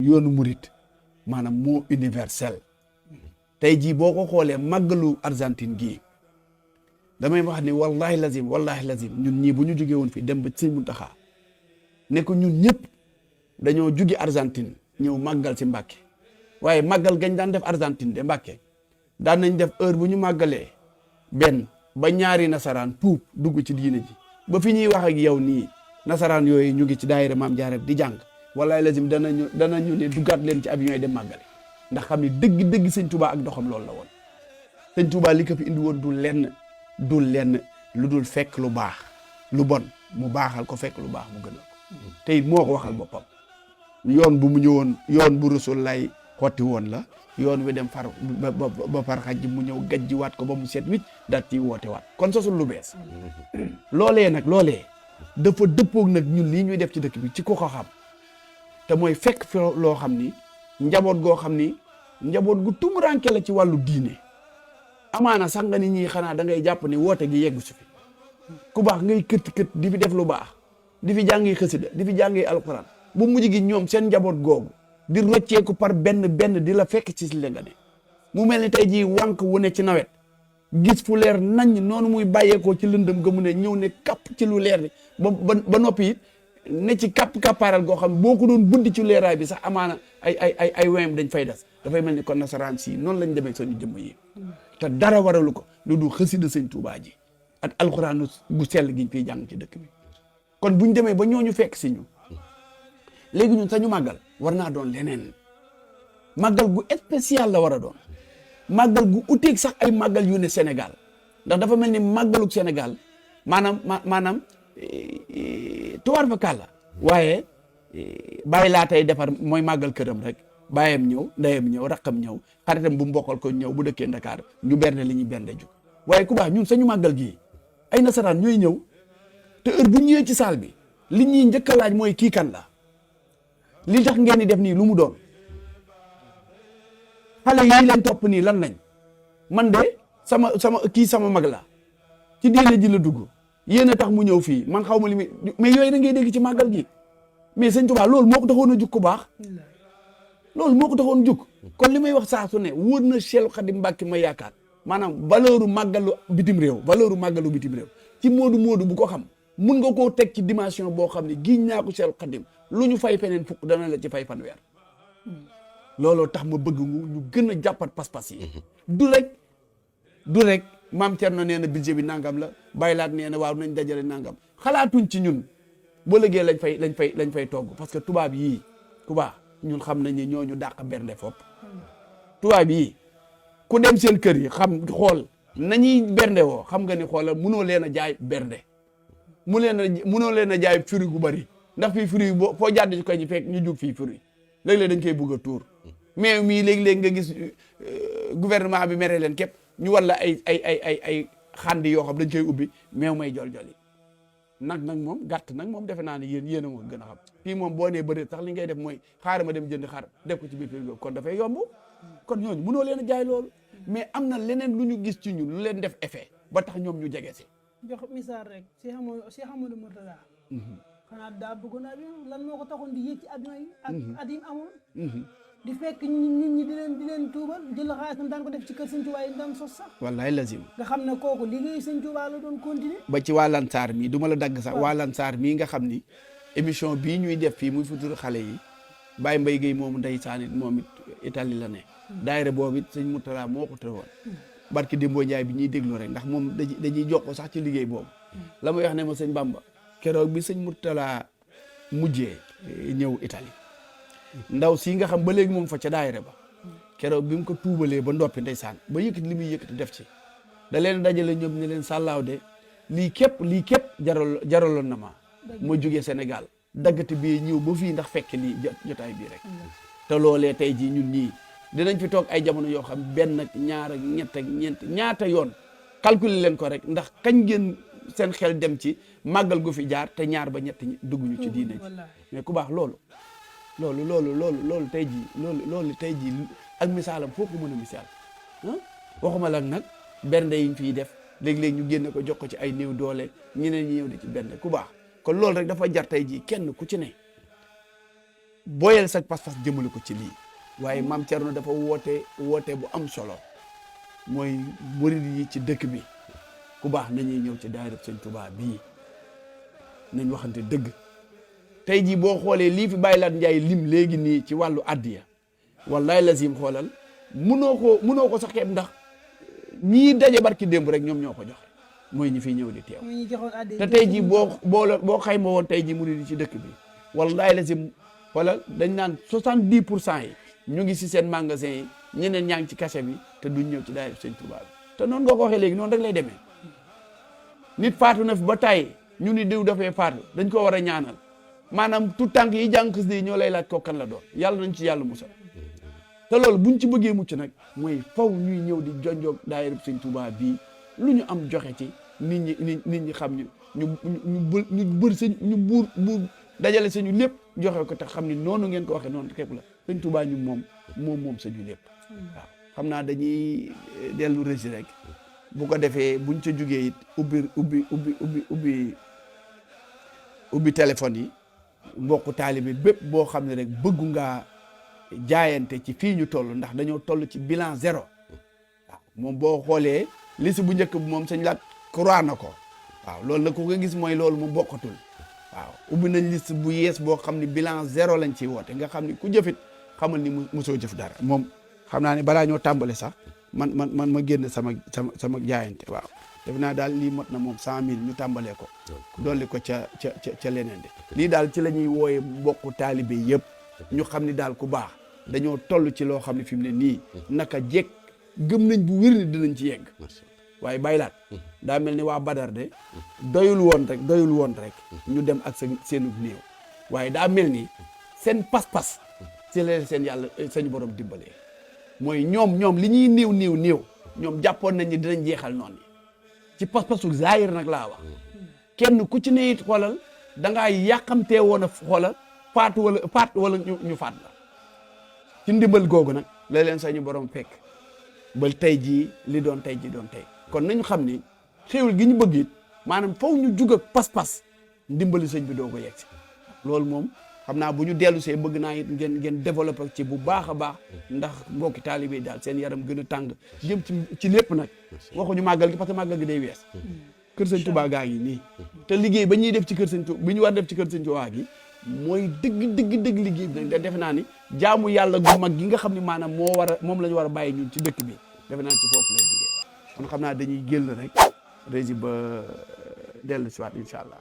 yoonu murit maanaam moo universel tey jii boo ko xoolee màggalu Argentine gii damay wax ni wallahi lazim ñun ñii bu ñu jógee woon fii dem ba Sëñ Muntaxa ne ko ñun ñëpp dañoo jóge Argentine ñëw màggal si Mbàkke waaye màggal gañ daan def Argentine de Mbàkke daan nañ def heure bu ñu màggalee benn ba ñaari nasaraan tuub dugg ci diine ji ba fi ñuy wax ak yow nii nasaraan yooyu ñu ngi ci daayira Maam Jaara di jàng wallahi lazim danañu ne duggaat leen ci avion yi dem màggale ndax xam ni dëgg Sëñ Touba ak doxam loolu la woon Sëñ Touba li ko fi indi woon du lenn lu dul fekk lu baax lu bon mu baaxal ko fekk lu baax mu gënal ko te it moo ko waxal boppam yoon bu mu ñëwoon yoon bu Rasul lay xotti woon la yoon wi dem far ba far xaj mu ñëw gajjiwaat ko ba mu set wicc daal ci woote waat kon sosul lu bees loolee dafa dëppoog nag ñun lii ñuy def ci dëkk bi ci ko xam te mooy fekk fi loo xam ni njaboot goo xam ni njaboot gu tumuranke la ci wàllu diine amaana sax nga ni ñii xanaa da ngay jàpp ni woote gi yeggu su fi ku baax ngay kët di fi def lu baax di fi jàngi xasida di fi jàngi alquran bu mujj gi ñoom seen njaboot googu di rocceeku par benn di la fekk ci li nga ne mu mel ni tey jii wànq wu ne ci nawet gis fu leer nañ noonu muy bàyyeekoo ci lëndëm ga mu ne ñëw ne kapp ci lu leer ba noppi it ne ci kappaaral goo xam boo ko doon buddi ci leeraay bi sax amaana ay wéyam dañ fay des dafay mel ni kon nasaraan si noonu lañ demee suñu jëmm yi te dara waralu ko lu du xasida Sëñ Tuubaa ji ak alxuraan bu sell giñ fiy jàng ci dëkk bi kon buñ demee ba ñooñu fekk si ñu léegi ñun sañu màggal war naa doon leneen màggal gu spécial la war a doon màggal gu uteeg sax ay màggal yu ne Sénégal ndax dafa mel ni màggaluk Sénégal maanaam tuwaar fa kàlla waaye bàyyi laa tey defar mooy màggal këram rek bàyyam ñëw ndeyam ñëw raqam ñëw xaritam bu mbokkal ko ñëw bu dëkkee Dakar ñu bernde li ñuy bernde jug waaye ku baax ñun sañu màggal gii ay nasaraan ñooy ñëw te heure bu ñëwee ci saal bi li ñuy njëkk a laaj mooy kii kan la li tax ngeen di def nii lu mu doon xale yi leen topp nii lan lañ man de sama mag la ci diine ji la dugg yéen a tax mu ñëw fii man xaw ma li mais yooyu da ngay dégg ci màggal gi mais Sëñ Tuubaa loolu moo ko taxoon a jug ku baax loolu moo ko taxoon jug kon li may wax saa su ne wóor na Cheikh Khadim Mbacke ma yaakaar maanaam valeur màggalu bitim réew ci moodu bu ko xam mun nga koo teg ci dimension boo xam ne giñ naa ko Cheikh Khadim lu ñu fay feneen fukk dana la ci fay fanweer looloo tax ma bëgg ñu gën a jàppat pas-pas yi du rek maam Thierno nee na budget bi nangam la baylaat nee na waaw nañ dajale nangam xalaatuñ ci ñun boo lëggee lañ fay togg parce que tubaab yii ku baax ñun xam nañ ne ñooñu dàq bernde fopp tubaab yii ku dem seen kër yi xam xool nañuy bernde woo xam nga ni xoolal munoo leen a jaay bernde munoo leen a jaay fruit gu bari ndax fii fruit boo foo jàdd ci ko ñu fekk ñu jug fii fruit léeg-léeg dañ koy bëgg a tuur mais mii léeg-léeg nga gis gouvernement bi mere leen képp ñu walla ay xandi yoo xam dañ koy ubbi meew may jol-jol yi nag moom gàtt nag moom defe naa ne yéen a moo gën a xam fii moom boo nee bëri sax li ngay def mooy xaaral ma dem jënd xar def ko ci biir frigo kon dafay yomb kon ñooñu mënoo leen a jaay loolu mais am na leneen lu ñu gis ci ñun lu leen def effet ba tax ñoom ñu jege si. jox misaal rek Cheikh Amadou Mourtada xanaa daa bëggoon avion lan moo ko taxoon di yéeg ci avion yi ak at yi amoon di fekk nit ñi di leen tuubal jël xaalis daan ko def ci kër Sëñ Tuubaa yi daan sos sax wallaay lazim nga xam ne kooku liggéey Sëñ Tuubaa la doon continuer ba ci waa Lansar mii du ma la dagg sax waa Lansar mii nga xam ni émission bii ñuy def fii muy futur xale yi Baye Mbaye Guèye moomu ndeysaan it moom it Italie la ne daayira boobu it Sëñ Mourtala moo ko tëwoon barki Dembo Njaay bi ñuy déglu rek ndax moom dañuy jox ko sax ci liggéey boobu la muy wax ne ma sëñ Bamba keroog bi Sëñ Mourtala mujjee ñëw Italie ndaw si nga xam ba léegi moom fa ca daayira ba keroog bi mu ko tuubalee ba ndoppi ndeysaan ba yëkkati li muy yëkkati def ci da leen dajale ñoom ne leen sàllaaw de lii képp jaraloon na ma jógee Sénégal daggati bi ñëw ba fii ndax fekk lii jotaay bii rek te loolee tey jii ñun ñii dinañ fi toog ay jamono yoo xam benn ak ñaar ak ñett ak ñeent ñaata yoon calculer leen ko rek ndax kañ ngeen seen xel dem ci màggal gu fi jaar te ñaar ba ñett dugguñu ci diine ji mais ku baax loolu tey jii ak misaalam foo ko mën a misaal waxuma la nag bernde yi ñu fiy def léeg-léeg ñu génne ko jox ko ci ay néew doole ñeneen ñi ñëw di ci bernde ku baax kon loolu rek dafa jar tey jii kenn ku ci ne boyal sa pas-pas jëmale ko ci lii waaye maam Thierno dafa woote bu am solo mooy murid yi ci dëkk bi ku baax nañuy ñëw ci daayira sëñ Touba bii nañ waxante dëgg tey jii boo xoolee lii fi Baye Laat Njaay lim léegi nii ci wàllu addiya wallahi lazim xoolal munoo ko sax xeeb ndax ñii daje barki démb rek ñoom ñoo ko jox mooy ñi fiy ñëw di teew te tey jii boo xayma woon tey jii murid yi ci dëkk bi wallahi lazim xoolal dañ naan 70% yi ñu ngi si seen magasin yi ñeneen ñaa ngi ci cachet bi te duñ ñëw ci daayira sëñ Touba bi te noonu nga ko waxee léegi noonu rek lay demee nit faatu na fi ba tàyyi ñu ni diw dafay faatu dañ ko war a ñaanal maanaam tout tànk yi jàng xës di ñoo lay laaj ko kan la doon yàlla nañ ci yàlla musal te loolu buñ ci bëggee mucc nag mooy faw ñuy ñëw di jonjoog daayira sëñ Touba bii lu ñu am joxe ci nit ñi xam ñu buur dajale sañu lépp joxe ko te xam ni noonu ngeen ko waxee noonu képp la sëñ Touba ñu moom sañu lépp waaw xam naa dañuy dellu rési rek bu ko defee buñ ca jugee it ubbi téléphone yi mbokku taalibe bépp boo xam ne rek bëggu ngaa jaayante ci fii ñu toll ndax dañoo toll ci bilan 0 waaw moom boo xoolee liste bu njëkk bi moom sëñ Laat croix na ko waaw loolu nag ku ko gis mooy loolu mu bokkatul waaw ubbi nañ liste bu yees boo xam ne bilan 0 lañ ciy woote nga xam ne ku jëfit xamal ni mosoo jëf dara moom xam naa ne balaa ñoo tàmbale sax man ma génn sama jaayante waaw def naa daal lii mot na moom 100 000 ñu tàmbalee ko dolli ko ca leneen de lii daal ci la ñuy wooye mbokku taalibe yëpp ñu xam ni daal ku baax dañoo toll ci loo xam ne fi mu ne nii naka jekk gëm nañ bu wér ni dinañ ci yegg waaye Baye Laat daa mel ni waa Badar de doyul woon rek ñu dem ak seenu néew waaye daa mel ni seen pas-pas ci la seen yàlla sañu borom dimbalee mooy ñoom li ñuy néew ñoom jàppoon nañ ni dinañ jeexal noonu ci pas-pasu zaahir nag laa wax kenn ku ci ne it xoolal da ngaa yàqamtee woon a xoolal faat wala ñu faat la ci ndimbal googu nag la leen sañu borom fekk ba tey jii li doon tey kon nañu xam ni xéewal gi ñu bëgg it maanaam faw ñu jug ak pas-pas ndimbali sëñ bi doo ko yegg si loolu moom xam naa bu ñu dellu see bëgg naa it ngeen développé ci bu baax a baax ndax mbokki taalibe yi daal seen yaram gën a tàng jëm ci lépp nag waxuñu màggal gi parce que màggal gi day wees kër sëñ Touba gaa ngi nii te liggéey ba ñuy def ci kër sëñ Touba bi ñu war def ci kër sëñ Touba gi mooy dëgg liggéey bi nag defe naa ni jaamu yàlla gu mag gi nga xam ne maanaam moom la ñu war a bàyyi ñun ci dëkk bi defe naa ci foofu lay jógee kon xam naa dañuy génn rek rési ba dellu si waat incha allah